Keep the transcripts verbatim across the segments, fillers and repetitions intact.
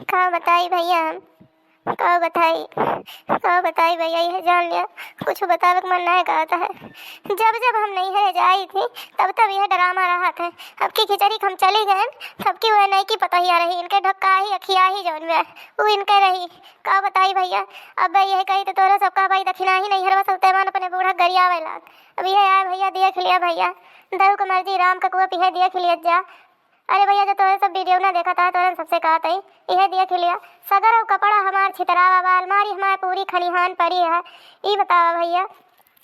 का बताई भइया हम, का बताई, का बताई भइया, इहे जान लिया, कुछ बतावे के मन नाहीं करत है। जब जब हम नैहरे जाई थी, तब तब इहे ड्रामा रहत है। अब की खिचड़ी हम चली गए, तब की वह नई की पतोहिया रही, इनके ढक्का ही अखिया ही जौन में, उ इनके रही। का बताई भइया, अब यह कही तो तोरे सबका भाई दखिना ही नैहरवा सौतेमान अपने बूढ़ा गरियावे लाग। अब यह आए भइया, देख लिया भइया, दऊ के मर्जी राम के कुआ पिहे, देख लिया जा। अरे भइया, जो तोरे सब वीडियो ना देखत है, तोरे सबसे कहत है, इहे देख लिया, सगरो कपड़ा हमार छितरावा बा, अलमारी हमार पूरी खलिहान पड़ी है। ई बतावा भइया,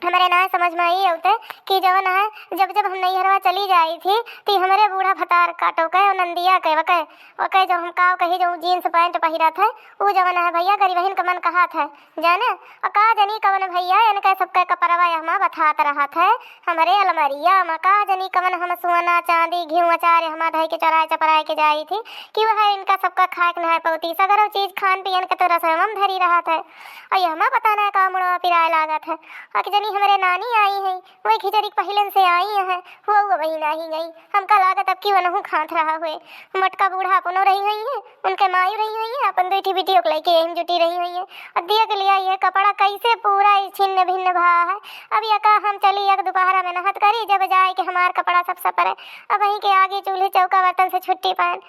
हमरे ना समझ में आई अउते कि जवन है, जब जब हम नैहरवा चली जाई थी, ती हमरे बूढ़ा भतार काटो के, और नंदिया के, वके, वके जो हम काव कही, जो जींस पैंट पहिरत है, उ जवन है भइया, गरीबहिन के मन कहत है, जाने। और का जनी कवन भइया, इनके सबके कपड़वा हमा बथात रहत है, हमरे अलमारिया में का जनी कवन हम सोना, चांदी, घिउ, अचार हमा धई के चोराए चपराए के जाई थी, कि वह इनका सबका खाए के नहाए पौती, सगरो चीज खान पियन के तो रसोई में धरी रहत है। और ये हमा पता ना का मुड़वा पिराए लागत है। और कि जनी हमरे नानी आई है, वही खिचड़ी के पहिलन से आई है, वो, वो वही नाही गई। हमका लागत अब कि वनहु खात रहा हुए। मोटका बूढ़ा अपनो रही हुई है, उनके मायू रही हुई है, अपन दुई ठी बिटियो के लेके यहीं जुटी रही हुई है। और देख लिया ये कपड़ा कैसे पूरा ई छिन्न भिन्न भा है। अब यका हम चली एक दोपहरा में नहत करी, जब जाए के हमार कपड़ा सब सपरे। अब वहीं के आगे चूल्हे चौका बर्तन से छुट्टी पाएन।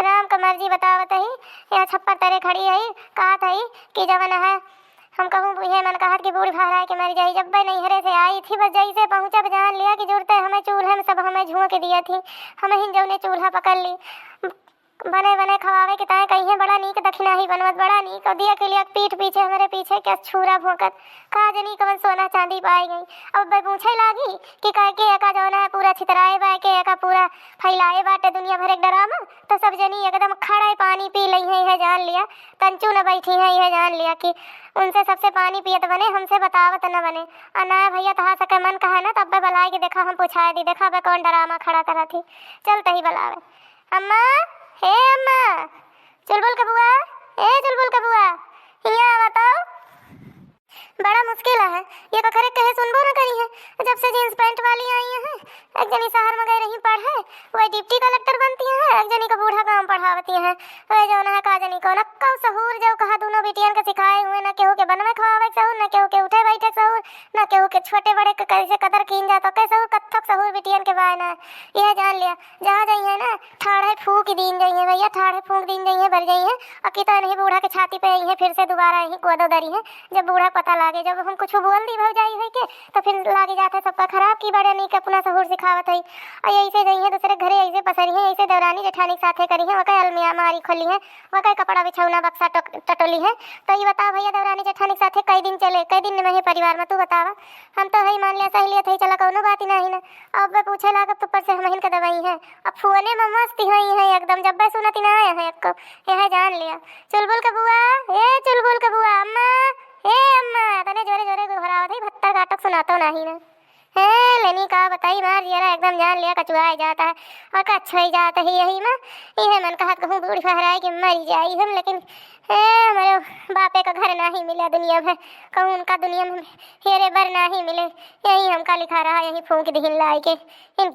राम का मर्जी बतावत ही, यहाँ छप्पर तरे खड़ी है, कहत है कि जवन है हम कहूँ इहे मन कहत कि बूढ़ भहराए के मर जाई। जब नैहरे से आई थी, बस जैसे पहुँचब जान लिया कि जुरते हमें चूल्हे में सब हमें झोंक दिया थी। हम ही जौने चूल्हा पकड़ ली। बने बने खवावे के ताए कहिए बड़ा नीक दखिना ही बनवत, बड़ा नीक। और देख लिया पीठ पीछे हमरे पीछे क्या छुरा भोंकत। का जनी कवन सोना चांदी पाए गई। अब बे पूछे लागी कि का के एका जौन है पूरा छितराए बा, के एका पूरा फैलाए बाटे दुनिया भर एक डरामा। तो सब जनी एकदम खड़े पानी पी लई है, यह जान लिया। तंचू न बैठी है, यह जान लिया कि उनसे सबसे पानी पियत बने, हमसे बतावत न बने। आ ना भैया, तहा सके मन कहे ना, तब बे बुलाए के देखा, हम पूछाए दी, देखा बे कौन डरामा खड़ा करत ही। चल तही बुलावे। अम्मा, हे अम्मा, चुलबुल के बुआ, ए चुलबुल के बुआ, हियाँ आवा तो। बड़ा मुश्किल है, ये कखरे कहे सुनबो न करी है। जब से जींस पैंट वाली आई है, एक जनी शहर में गई रही पढ़े, वही डिप्टी कलेक्टर बनती है, एक जनी का बूढ़ा काम पढ़ावती है। वही जौन है का जनी कौन अक्कल सहूर जो कहा दोनों बिटियन के सिखाए हुए, न केहू के बनवे खवावे के सहूर, न केहू के उठे बैठे के सहूर, न केहू के छोटे बड़े के कैसे कदर कीन जात, ओके सहूर कत्थक सहूर बिटियन के बाय ना। यह जान लिया, जहाँ जाई है ना, ठाढ़े फूंक दीन जाई है भैया, ठाढ़े फूंक दीन जाई है, बर जाई है। अकी तो इन्हीं बूढ़ा के छाती पे आई है, फिर से दोबारा यहीं कोदो दरी है। जब बूढ़ा पता लागे, जब हम कुछ बोल दी भौजाई होई के, तो फिर लागे जात है सबका खराब की बड़े नीक अपना सहूर सिखावत है। और ऐसे जाई है दूसरे घरे, ऐसे पसरी है, ऐसे देवरानी जेठानी के साथे करी है, वका अलमिया मारी खोली है, वका कपड़ा बिछौना बक्सा टोक-, टटोली है। तो ये बताओ भैया, देवरानी जेठानी के साथे कई दिन चले, कई दिन में है परिवार में, तू बतावा। हम तो है मान लिया सहेलियत है, चला कौनो बात ही नहीं ना। अब बे पूछे लागब तो ऊपर से हमहिन के दवाई है। अब फोने में मस्त ही है एकदम, जब बे सुनत ही ना आया है एक्को। यह जान लिया। चुलबुल के बुआ, ए चुलबुल के बुआ, अम्मा, ए अम्मा, तने जोरे जोरे गोहरावत है, भत्तर काटक सुनातो नहीं ना। हे लेनी का बताई, मार जियरा एकदम जान लिया कचुआए जाता है। और कछुआई जाता है यही में। इहे मन कहत कहूँ बूढ़ फहराए के मरी जाई हम, लेकिन हे हमारे बापे का घर नाही मिला दुनिया में। कहूँ उनका दुनिया में हेरे बर नाही मिले। यही हमका लिखा रहा, यही फूंक दिहिन लाए के। इन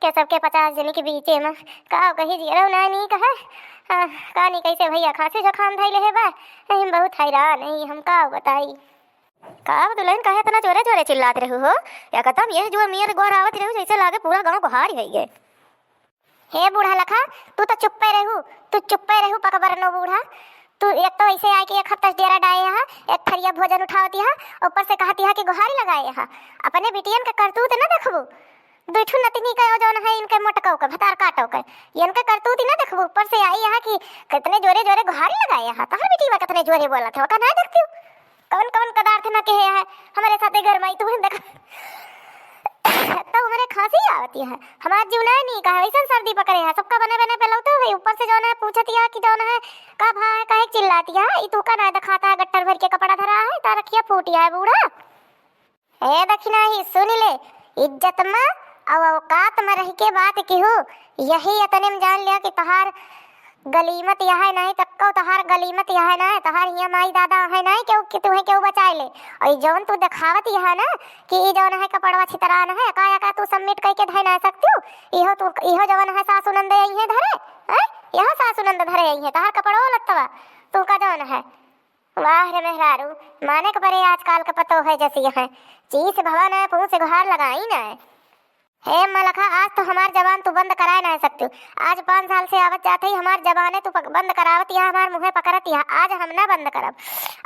के सबके पचास जने के बीचे में का कही जियरा ना नी कहे। हाँ, का नी कैसे भैया खांसी जुकाम धइले है बा। यही में बहुत हैरान है, हम का बताई। का दुल्हन, काहे इतना जोरे जोरे चिल्लात रहू हो? एकदम यह जो मियर गोहरावत रहू, जैसे लागे पूरा गांव गोहार ही गए। हे बूढ़ा लखा, तू तो चुप्पे रहू, तू चुप्पे रहू पकबरनो बूढ़ा। तू एक तो ऐसे आए कि एक हफ्ता से डेरा डाए यहाँ, एक थरिया भोजन उठावती है, ऊपर से कहती है कि गोहारी लगाए यहाँ। अपने बिटियन के करतूत न देखबू, दुई ठू नतनी का जौन है इनके मोटकौ के, भतार काटौ के, इनके करतूत ही न देखबू, ऊपर से आई यहाँ कि कितने जोरे जोरे गोहारी लगाए यहाँ। तोहर बिटिया कितने जोरे बोलत है, ओका ना देखती हूँ। कौन कौन पदार्थ न कहे है, हमारे साथे घर में आई तू देखा। तो हमारे खांसी आवती है, हमार जीव ना नहीं कहा, ऐसन सर्दी पकड़े है, सबका बने बने पे लौटे हुए, ऊपर से जौन है पूछत या कि जौन है का भा है, काहे चिल्लाती है, ई तू का ना दिखाता है, गट्टर भर के कपड़ा धरा है, तार रखिया फूटिया है बूढ़ा। ए दखिना ही सुन ले, इज्जत में और औकात में रह के बात किहू, यही इतने में जान लिया कि तोहार गलीमत यह है नहीं, तक्को तोहार गलीमत यह है नहीं, तोहार हिया माई दादा है नहीं, केहू कि तुहे केहू बचाए ले। और ई जौन तू देखावत यह है ना कि ई जौन है कपड़वा छितरान है, का, का तू सबमिट करके धै ना सकती हूँ, इहो तू, इहो जौन है सासू नंदे आई है धरे, हैं? यह सासु नंद धरे आई है, तहार कपड़ो लत्तवा, तू का जौन है। वाह रे मेहरारू, माने के परे आजकाल के पतो है जैसी है। चीस भवा न है, पूछ गुहार लगाई न है। हे मलखा, आज तो हमार जबान तू बंद कराए ना सकती। आज पाँच साल से आवत जात ही हमार जबाने तू पक-, बंद करावत या, हमार मुँहे पकड़त या। आज हम ना बंद करब।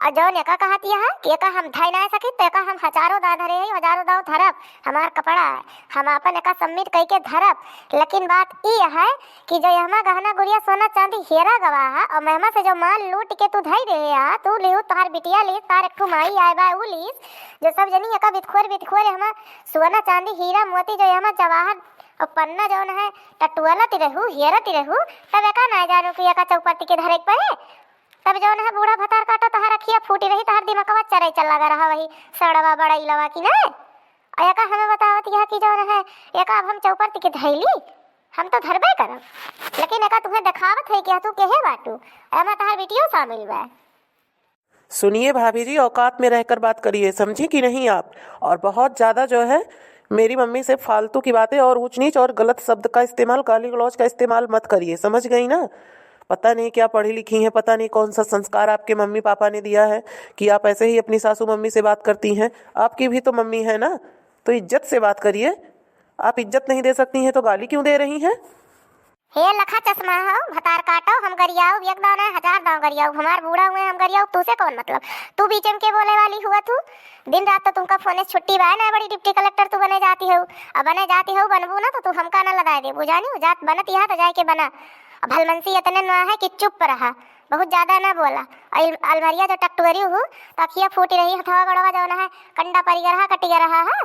और जौन एका कहत या कि एका हम धई ना सकी, तो एका हम हजारों दाँव धरे ही, हजारों दाँव धरब। हमार कपड़ा है, हम आपन एका submit कई के धरब। लेकिन बात ई है कि जो यहमा गहना गुरिया सोना चांदी हीरा गवा है और मेहमा से जो माल लूट के तू धई रहे है, तू लिहू, तोहार बिटिया लीस, तार एक ठू माई आए बा, ऊ लीस, जो सब जनी एका बितखोर बितखोर यहमा सोना चांदी हीरा मोती जो यहमा जवाहर और पन्ना जौन है टटुअलत रहू, हेरत रहू, तब एका ना जानू कि एका चौपत्ती के धरे के परे। तब जौन है बूढ़ा भतार काटो तोहार अखिया फूटी रही, तोहार दिमकवा चरे चल लगा रहा वही सड़वा बड़ैलवा की ना। और एका हमें बतावत यह कि जौन है एका अब हम चौपत्ती के धैली, हम तो धरबे करब, लेकिन एका तुहें देखावत है कि तू केहे बाटू, एमा तोहार बिटियो शामिल बा। सुनिए भाभी जी, औकात में रहकर बात करिए, समझी कि नहीं आप? और बहुत ज़्यादा जो है मेरी मम्मी से फालतू की बातें और ऊंच नीच और गलत शब्द का इस्तेमाल, गाली गलौज का इस्तेमाल मत करिए, समझ गई ना? पता नहीं क्या पढ़ी लिखी हैं, पता नहीं कौन सा संस्कार आपके मम्मी पापा ने दिया है कि आप ऐसे ही अपनी सासू मम्मी से बात करती हैं। आपकी भी तो मम्मी है ना, तो इज्जत से बात करिए। आप इज्जत नहीं दे सकती हैं तो गाली क्यों दे रही हैं? हे लखा चश्मा हो, भतार काटो, हम गरियाऊ, एक दाँव ना हजार दाँव गरियाऊ, हमार बूढ़ा हुए हम गरियाऊ, तू से कौन मतलब? तू बीच में के बोले वाली हुआ तू? दिन रात तो तुमका फोने से छुट्टी बा ना, बड़ी डिप्टी कलेक्टर तू बने जाती हो। अब बने जाती हो, बनबू ना तो तू हमका ना लदाए देबू, जानी हो, जात बनत यहाँ तो जाए के बना। अब भलमनसी इतने ना है कि चुप रहा, बहुत ज्यादा ना बोला। और इल-, अलमरिया जो टकटुअरी हूँ, तो अखिया फूटी रही, हथवा गोड़वा जौन है, कंडा परी रहा, कटी रहा है।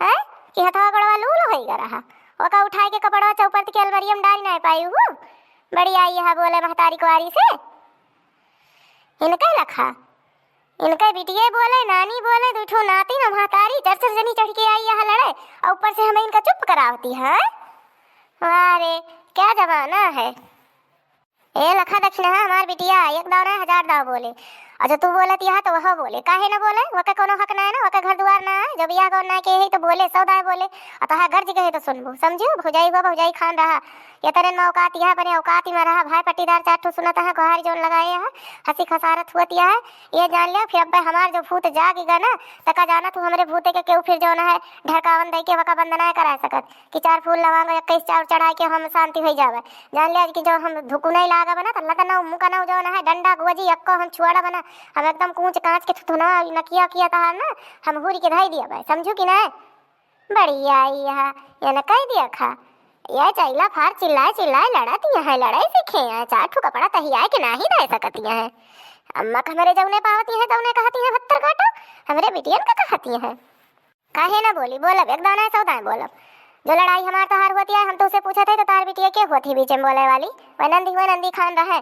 हैं? कि हथवा गोड़वा लूल होई गा रहा। ओका उठाए के कपड़वा चौपट के अलमारिया में डाल नाहीं पाई हूँ। बड़ी आई यहाँ बोले महतारी कुआरी से। इनके लखा, इनके बिटिये बोले, नानी बोले, दू ठो नाती न महतारी, चार चार जनी चढ़ के आई यहाँ लड़े, और ऊपर से हमें इनका चुप करावती है। वाह रे, क्या जमाना है। ए लखा दक्षिणा, हमार बिटिया एक दाव ना हजार दाव बोले। अच्छा, तू बोलत यह तो वह बोले, काहे ना बोले? वके कोनो हक ना है ना, वके घर दुआर ना है। जो बियाह गौन ना के है तो बोले, सौ दाव बोले। आ तोहार गर्ज के है तो सुनबू, समझू? भौजाई हुआ, भौजाई खान रहा। ये तरे में औकात यह अपने औकात ही में रहा। भाई पट्टीदार चार ठो सुनत है, गोहारी जौन लगाए है, हंसी खसारत हुअत यह है। ये जान लिया, फिर अब्बे हमार जो भूत जाग गया ना, तका जाना तू हमरे भूते के केहू फिर जौन है ढरकावन दई के वका बंद ना करा सकत। कि चार फूल लवांग इक्कीस चाउर चढ़ाए के हम शांति होई जावे। जान लिया कि जो हम धुकुनई लागा बना, त लदनऊ मुकनऊ जौन है, डंडा गोजी अक्को हम छुआड़ा बना, हम एकदम कूच कांच के थुथुनवा नकिया किया तहार ना, हम हुरी के धई दिया बे, समझू कि नहीं? बढ़िया आई है, ये न कह दिया खा, ये चैला फार चिल्लाए चिल्लाए लड़त यहाँ है, लड़ाई सीखे हैं, चार ठो कपड़ा तहियाए के नाही दे सकत यहाँ है। अम्मा के हमरे जौने पावती है तौने कहती है भत्तर काटो, हमरे बिटियन का कहती है। काहे ना बोली, बोलब, एक दाना सौ दाएं बोलब। जो लड़ाई हमार तहार होती है, हम तो उसे पूछत है, तो तहार बिटिया के होती बीच में बोले वाली? वह नंदी हुए, नंदी खान रहे,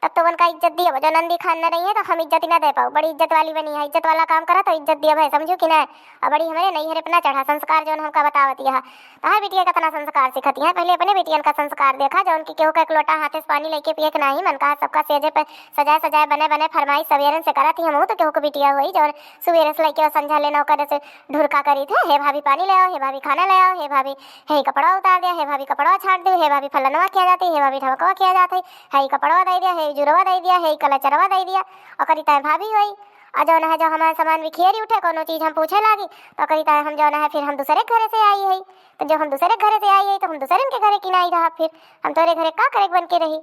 तब तो उनका इज्जत दिए, जो नंदी खान न रही है, तो हम इज्जत ही ना दे पाऊ। बड़ी इज्जत वाली बनी है, इज्जत वाला काम करा तो इज्जत दिए भाई, समझू कि ना? और बड़ी हमारे नैहर अपना चढ़ा संस्कार, जो हमका बतावती है। तहार बिटिया कितना संस्कार सिखती है, पहले अपने बिटियन का संस्कार देखा, जो उनकी केहू का एक लोटा हाथे से पानी लेके पिए के नाही मन कहा, सबका सेजे पे सजाए सजाए बने बने फरमाइश सवेरन से करत ही। हमहू तो केहू के बिटिया होई, जो सुबेरे से लइके संझा ले नौकर से ढुरका करी थे, "हे भाभी पानी ले आओ, हे भाभी खाना ले आओ, हे भाभी हे कपड़ा उतार दिया, हे भाभी कपड़ा छाट दो, हे भाभी फलनवा किया जाते, हे भाभी ढमकवा किया जाते, हे कपड़वा दे दिया, हे जुरवा दे दिया, हे कलचरवा दे दिया।" और करी तय भाभी होई। और जौन है जो हमारे सामान बिखेरी उठे, कोनो चीज हम पूछे लागी, तो करी तय हम जौन है फिर हम दूसरे घरे से आई है। तो जो हम दूसरे घरे से आई है, तो हम दूसरे के घरे की नहीं रहा, फिर हम तोरे घरे का करे बन के रही?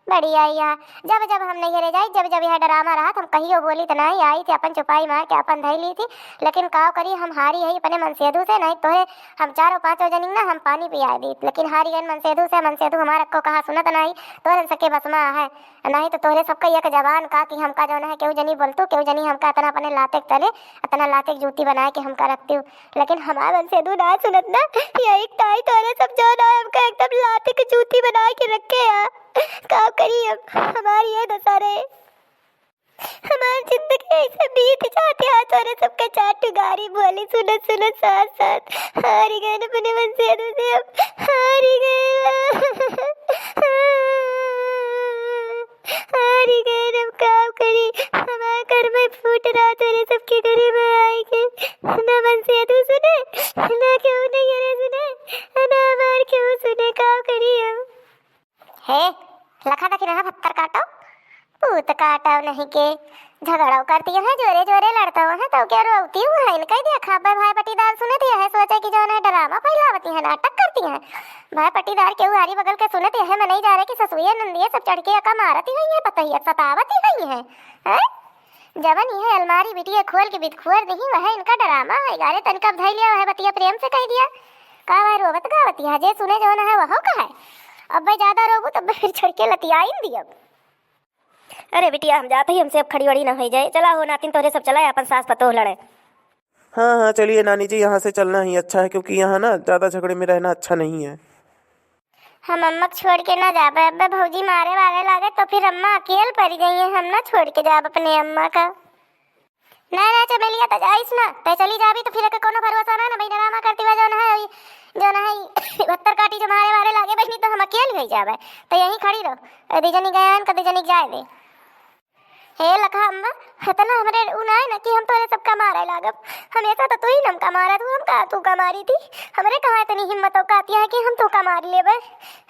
बढ़िया, यहाँ जब जब हम नैहरे जाई, जब जब यह ड्रामा रहा, हम कहियो बोली त नाही, आई थी अपन चुपाई मार के अपन धई ली थी। लेकिन काव करी, हम हारी है अपने मनसेधु से, नहीं तोहे हम चारों पांचों जनी ना हम पानी पिया दी, लेकिन हारी गए मनसेधु से। मनसेधु हमार अक्को कहा सुनत नाही, तोहरे सबके बस में है, नहीं तो तोहरे सबका एक जबान का कि हमका जौन है केहू जनी बोलतू, केहू जनी हमका इतना अपने लाते के तले, इतना लाते के जूती बनाए के हमका रखती। लेकिन हमार मनसेधु ना सुनत ना, यही ताई तोहरे सब जौन है हमका एकदम लाते के जूती बनाए के रखे है। का करी अब, हमारी ये दशा रे। हमार जिंदगी ऐसे बीत जाती है, तोरे सबके चार ठो गारी बोली, सुनो, सुनो, साथ, साथ। हारी गए अपने मनसेधु से, अब हारी गए। हारी गए, अब का करी? हमार घर में फूट रहा, तोरे सबके घरे में आई के। ना मनसेधु सुने, ना केहू नहीं करे सुने, ना हमार केहू सुने, का करी हम? ए, लखा दखिनहा भत्तर काटो, पूत काटो नहीं के, झगड़ो करती हैं, जोरे जोरे लड़तो हैं, तो क्या रोवती हूँ है? इनका ही देखा, अब्बे भाई पटीदार सुनत है, सोचे कि जौन है ड्रामा फैलावती हैं, नाटक करती हैं। भाई पटीदार के उहारी बगल के सुनत है, मैं नहीं जाने कि ससुइया नंदिया सब चढ़ के एका मारती हुई हैं, पतोहिया सतावती हुई हैं, हैं? जवन इहे अलमारी बिटिया खोल के बिदखुअर दिही, वह इनका ड्रामा है। अरे तनिका धइ लिया, वह बतिया प्रेम से कहि दिया। का वह रोवत गावत है, जे सुने जवन है वह कहे। अब्बे ज्यादा रोबू तब्बे फिर चढ़ के लतियाइन दियब। अरे बिटिया, हम जात ही, हमसे अब खड़ी वड़ी ना होइ जाए। चला हो नातिन, तोहरे सब चला, अपन सास पतोह लड़े। हाँ, हाँ, चलिए नानी जी, यहाँ से चलना ही अच्छा है, क्योंकि यहाँ ना ज्यादा झगड़े में रहना अच्छा नहीं है। हम अम्मा के छोड़ के ना जाबे। अब्बे भौजी मारे वारे लागे तो फिर अम्मा अकेल पड़ गई है, हम ना छोड़ के जाब अपने अम्मा का। ना, ना, चमेलिया, त जाइस ना, तै चली जाबी तो फिर एके कोनो भरोसा ना, ना भाई, ड्रामा करती बा, जौन है, ई, जौन है, ई भत्तर काटी जो मारे वारे लागे बहिनी, तो हम अकेल होइ जाबे, तो यहीं खड़ी रहो, ए, दी जनी गयान का दी जनी जाए दे। हे लखा अम्मा, इतना हमरे उ ना है ना कि हम तोरे सबका मारे लागब। हमेशा तो तू ही हमका मारा, तू हमका, तू का मारी थी? हमरे कहाँ इतनी हिम्मत औकात है कि हम तू का मार लेबे?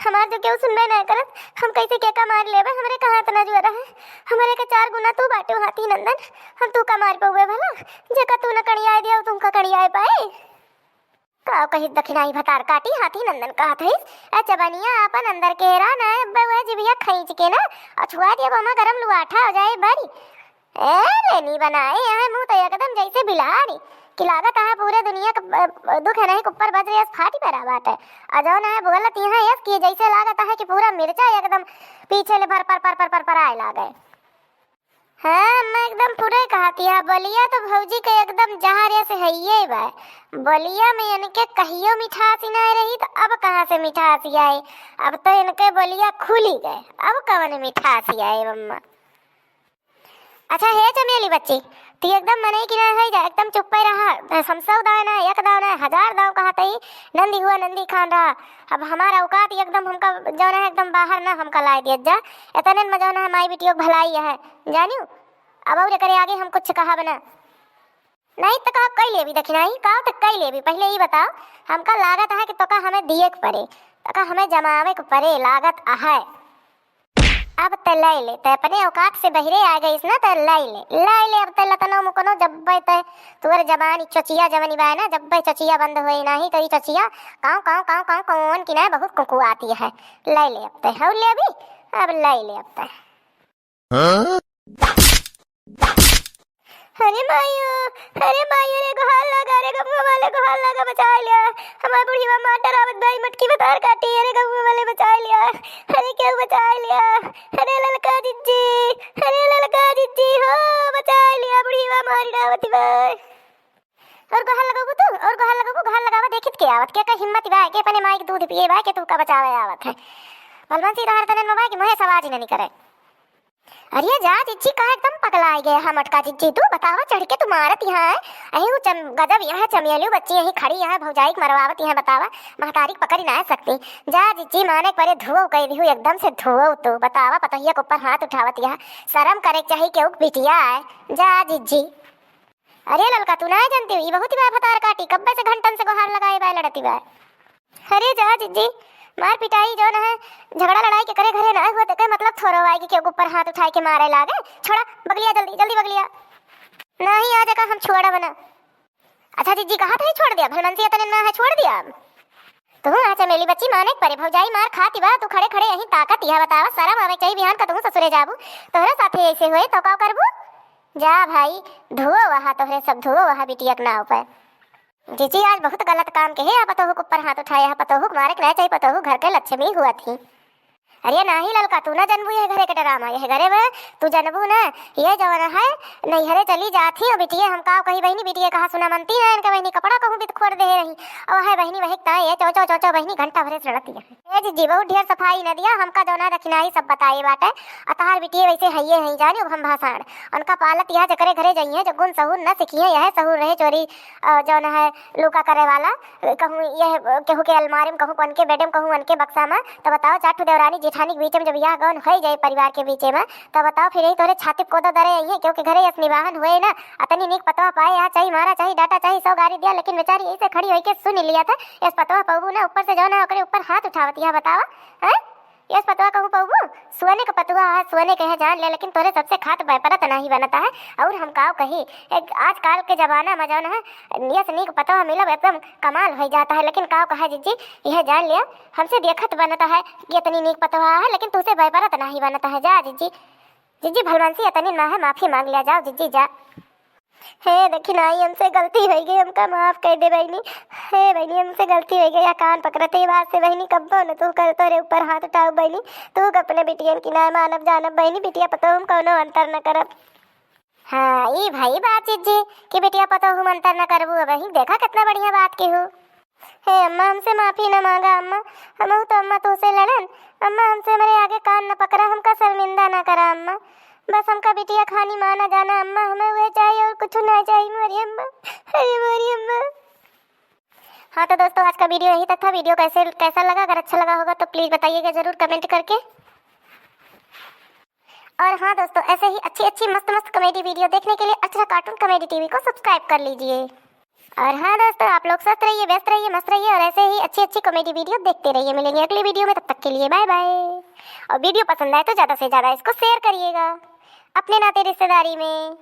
हमार जो केहू सुनबे ना करत, हम कैसे के का मार लेबे? हमरे कहाँ इतना जुअरा है? हमरे के चार गुना तू बाटे हाथी नंदन, हम तू का मार पउबे भला? जेका तू न कड़ियाए दिया, तुमका कड़ियाए पाए? का कही दखिनाही भतार काटी हाथी नंदन कहत है। ए चबनिया आपन अंदर के हेरा ना, अब्बे वह जिभिया खींच के ना, और छुआ दिया बमा गरम लुआठा हो जाए बरी। ए लेनी बनाए यहाँ मुँह तो एकदम जैसे बिलाड़ी, कि लागत है पूरे दुनिया का, अ, अ, दुख है नहीं ऊपर बज रही है, फाटी परा बाटे। और जौन है बोलत यहाँ यस कि जैसे लागत है कि पूरा मिर्चा एकदम पीछे ले भर पर, पर, पर, पर, पर आए लागे। हाँ, मैं एकदम पूरे कहती है, बोलिया तो भौजी के एकदम जहर यस हइये बा। बोलिया में इनके कहियो मिठास ही नहीं रही, तो अब कहाँ से मिठास आई? अब तो इनके बोलिया खुली गए, अब कौन मिठास आई मम्मा? अच्छा हे चमेली बच्ची, तू एकदम मनई की ना है जा, एकदम चुप्पे रहा। समसौ दाव ना, एक दाव ना, हजार दाव कहा तई, नंदी हुआ नंदी खान रहा। अब हमारा औकात एकदम हमका जौन है एकदम बाहर ना हमका लाए दिया जा। इतने में जौन है माई बिटियों की भलाई है, जानियो। अब और एकरे आगे हम कुछ कहब ना। नहीं तो का कई लेबी दखिनाही, का तो कई लेबी। पहले ई बताओ, हमका लागत है कि तोका हमें दिए के पड़े, तोका हमें जमावे के पड़े, लागत है। अब ते लै ले, ते अपने औकात से बहिरे आ गइस ना, ते लै ले, लै ले। अब ते लतनो मुकनो जब्बे ते तोर जबान ई चचिया जवनी बाय ना, जब्बे चचिया बंद होई नाही तो ई चचिया काव, काव, काव, काव, कौन की ना बहुत कुकुआती है। लै ले अब ते, हौ ले अभी, अब लै ले अब ते। हाँ? अरे मायो, अरे मायो रे, गोहार लगा रे, गमुआ वाले गोहार लगा, बचाय लिया। हमार बुढ़िया मार डरावत बाई, मटकी भतार काटी, अरे गमुआ वाले बचाय लिया। अरे केहू बचाय लिया। अरे ललका जिज्जी, अरे ललका जिज्जी हो, बचाय लिया, बुढ़िया मार डरावत बाई। और गोहार लगाबू तू, और गोहार लगाबू, गोहार लगावा, देखित के आवत, के का हिम्मत बा, के अपने माई के दूध पिए बा, के तू का बचावे आवत है। बलवंत सिंह तोहर तनन में बा कि मुँहे से आवाज ही ना निकरे। अरे जा जिज्जी, का एकदम पगलाय गए हा मटका जिज्जी, तू बतावा चढ़ के तू मारत यहाँ है। अही वो चम-, गजब यहाँ चमेलियो बच्ची यहीं खड़ी यहाँ भौजाई के मरवावत यहाँ, बतावा महतारी के पकड़ी ना सकती। जा जिज्जी, माने के परे धुओ कह दिहू, एकदम से धुओ तू, बतावा पतोहिया के ऊपर हाथ उठावत यहाँ, शर्म करे के चाही केहू के बिटिया है। जा जिज्जी। अरे ललका, तू ना जानती हो, ई बहुत ही बड़ा भतार काटी, कब्बे से घंटन से गोहार लगाए बा, लड़ती बा। अरे जा जिज्जी, मार पिटाई जौन है, झगड़ा लड़ाई के करे घरे ना हुआ, देखे मतलब थोरो आए कि केहू के ऊपर हाथ उठाए के मारे लागे। छोड़ा बगलिया, जल्दी जल्दी बगलिया। नहीं, आज का हम छोड़ब ना। अच्छा जिज्जी, कहा था छोड़ दिया, भलमनसी इतने ना है, छोड़ दिया अब। तू हाँ चमेली बच्ची, माने के परे, भौजाई मार खाती बा, तू खड़े खड़े यहीं ताकत यह बतावा, शर्म आवे के चाही, बिहान का तू ससुरे जाबू, तोहरे साथे ऐसे होए तो का करबू? जा भाई, धुओ वहा तोहरे सब, धुओ वहा बिटिया के नाव पर। जीजी, आज बहुत गलत काम के है, आप पतोहू के ऊपर हाथ उठाए, आप पतोहू के मारे के ना चाहिए, पतोहू घर के लक्ष्मी हुआ थी। अरे नाही ललका, तू ना जनबू यह घरे के ड्रामा, यह घरे में तू जनबू ना, ये जवन है नैहरे चली जात ही, और बिटिये हम का कही बहिनी, बिटिये कहा सुना मनती है, इनके बहिनी कपड़ा कहूँ बिदखोर दे रही, और है बहिनी वही ताए, ये चौचो चौचो बहिनी घंटा भरे से लड़ती है। ए जीजी, बहुत ढेर सफाई न दिया, हमका जौना दखिनाही सब बताए बाटे, आ तहार बिटिये वैसे हइये हई जानी, अब हम भाषण, उनका पालत यह जकरे घरे जाइए, जो गुण सहूर न सीखिए, यह सहूर रहे चोरी, अ, जौन है लुका करे वाला, कहूँ यह केहू के अलमारी में, कहूँ कौन के बेड में, कहूँ उनके बक्सा में, तो बताओ, चार ठो देवरानी जेठानी के बीच में जब यह गौन होइ जाए परिवार के बीच में, तो बताओ फिर यही तोरे छाती पे कोदो दरे आई है, क्योंकि घरे यस निवाहन हुए ना, अतनी नीक पतवा पाए, यहाँ चाही मारा, चाही डाटा, चाही सौ गारी दिया, लेकिन बेचारी ऐसे खड़ी होई के सुन लिया था, यस पतवा पौबू ना, ऊपर से जौन है ओकरे ऊपर हाथ उठावत, यह बतावा, हैं? यस पतवा कहूँ पउबू, सोने क पतवा है, सोने क है जान ले, लेकिन तोरे सबसे खात बैपरत नाही बनता है। और हम काव कही, एक आजकल के जमाना में जौन है, यस नीक पतवा मिलब एकदम कमाल होइ जाता है, लेकिन काव कहा जिज्जी, यह जान लिया, हमसे देखत बनता है कि इतनी नीक पतवा है, लेकिन तुसे बैपरत नाही बनता है। जा जिज्जी, जिज्जी भलमनसी इतनी ना है, माफी मांग लिया जाओ जिज्जी, जा। हे दखिनाई, हमसे गलती होइ गई, हमका माफ कर दे बहिनी। हे बहिनी, हमसे गलती होइ गई, या कान पकड़ते ही बात से बहिनी, कब्बो न तू कर तोरे ऊपर हाथ उठाऊ बहिनी। तू अपने बिटियन की ना मानब जानब बहिनी, बिटिया पतोह हम कौनो अंतर न करब। हाँ, ई भाई बात जिज्जी कि बिटिया पतोह हम अंतर न करबू। अब बहिनी देखा कितना बढ़िया बात की हो। हे अम्मा, हमसे माफी न मांगा अम्मा, हमहू तो अम्मा तुहसे लड़न। अम्मा, हमसे हमरे आगे कान न पकड़ा, हमका शर्मिंदा न करा अम्मा। बस हमका बिटिया खानी माना जाना अम्मा, हमें वह चाहिए और कुछ ना चाहिए मोरी अम्मा। अरे मोरी अम्मा। हाँ तो दोस्तों, आज का वीडियो यहीं तक था। वीडियो कैसे, कैसा लगा? अगर अच्छा लगा होगा तो प्लीज बताइएगा जरूर कमेंट करके। और हाँ दोस्तों, ऐसे ही अच्छी अच्छी मस्त मस्त कॉमेडी वीडियो देखने के लिए अक्षरा कार्टून कॉमेडी टीवी को सब्सक्राइब कर लीजिए। और हाँ दोस्तों, आप लोग स्वस्थ रहिए, व्यस्त रहिए, मस्त रहिए और ऐसे ही अच्छी अच्छी कॉमेडी वीडियो देखते रहिए। मिलेंगे अगली वीडियो में, तब तक के लिए बाय बाय। और वीडियो पसंद आए तो ज़्यादा से ज़्यादा इसको शेयर करिएगा अपने नाते रिश्तेदारी में।